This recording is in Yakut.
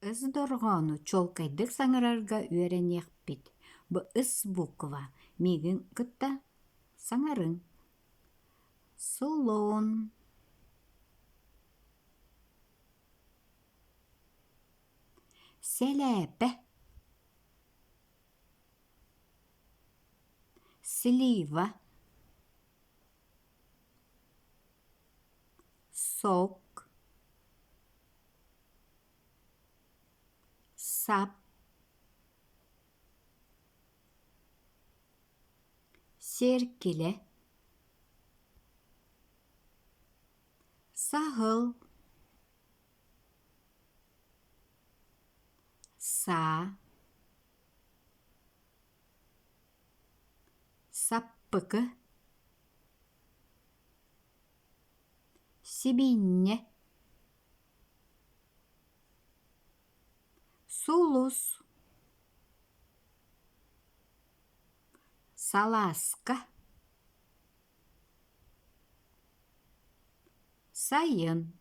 Ыс дорҕоону чуолкайдык саҥарарга үөрэниэхпит. Бу ыс буква миигин кытта саҥарыҥ. Слон Сэлээпэ Слива Сок Сап Сиэркилэ Саһыл Саа Саппыкы Сибиинньэ Сулус Салааска Сайын.